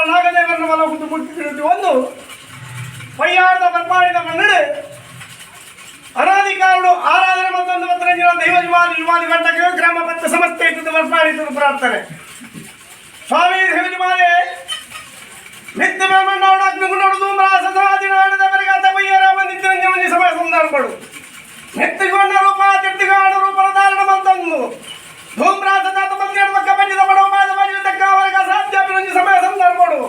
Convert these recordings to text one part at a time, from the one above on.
ನಾಗದೇವರನ ಬಲ ಒಂದು ಪಯ್ಯಾರದ ಬರ್ಪಾಡಿದ ಮನ್ನಡೆ ಅನಾಧಿಕಾರರು ಆರಾಧನೆ ಮತ್ತೊಂದು ಪತ್ರ ದೈವ ಜುಮಾದಿ ಜುಮಾದಿ ಮಟ್ಟಕ್ಕೆ ಗ್ರಾಮ ಪತ್ರ ಸಮಸ್ತ ಇದ್ದದ್ದು ಬರ್ಪಾಡಿದ್ದು ಪ್ರಾರ್ಥನೆ. ಸ್ವಾಮಿ ದೈವ ಜುಮಾದೆ ನಿತ್ಯ ಮೇಮಣ್ಣವಡ ಅಗ್ನಿಗುಂಡೋಡು ಧೂಮ್ರಾಸ ಸಮಾಧಿ ನಾಡದವರಿಗೆ ತಪಯ್ಯರ ನಿತ್ಯ ಸಮಯ ಸಂದರ್ಭಡು ನೆತ್ತಿಗೊಂಡ ರೂಪ ತಿರ್ತಿಗಾಡು ರೂಪದ ಧಾರಣ ಮಂತಂದು ಧೂಮ್ರಾಸ ತಾತ ಬಂದೇಡು ಪಕ್ಕ ಪಂಜಿದ ಬಡವ ಪಾದ ಪಂಜಿದ ತಕ್ಕ ಅವರಿಗೆ ಅಸಾಧ್ಯ ಅಭಿರಂಜಿ ಸಮಯ ಸಂದರ್ಭಡು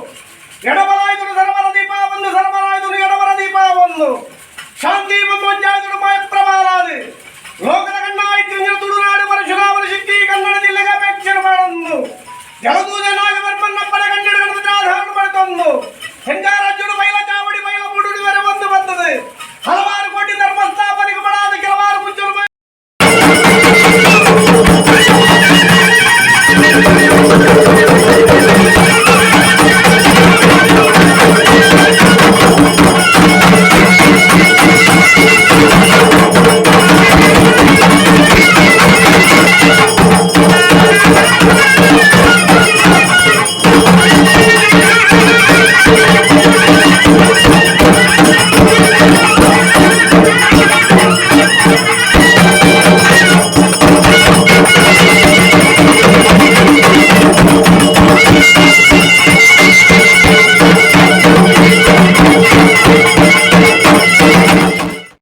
ಎಡಬಲಾಯುಧನು ಸರಬರ ದೀಪ ಒಂದು, ಸರಬರಾಯುಧನು ಎಡಬರ ದೀಪ ಒಂದು, ಶಾಂತಿ ಬಂದು ಒಂಜಾಯುಧನು ಮಾಯಪ್ರಭಾಲಾದಿ ಲೋಕದ ಕಣ್ಣಾಯ್ತು ತುಳುನಾಡು ಪರಶುರಾಮನ ಶಕ್ತಿ ಕನ್ನಡ ಜಿಲ್ಲೆಗೆ ಅಪೇಕ್ಷೆ ಮಾಡೊಂದು ಜಲದೂಜ ನಾಗವರ್ಮನ್ನಪ್ಪನ ಕನ್ನಡ ಗಣಪತಿ ಆಧಾರ ಪಡೆತೊಂದು ಹೆಂಗಾರಾಜ್ಯಡು ಬೈಲ ಚಾವಡಿ ಬೈಲ ಬುಡುಡಿ ವರೆ ಒಂದು ಬಂದது ಹಲವಾರು ಕೋಟಿ ಧರ್ಮಸ್ಥಾಪನೆಗೆ ಮಾಡಾದ ಕೆಲವಾರು ಮುಂಚೂರು.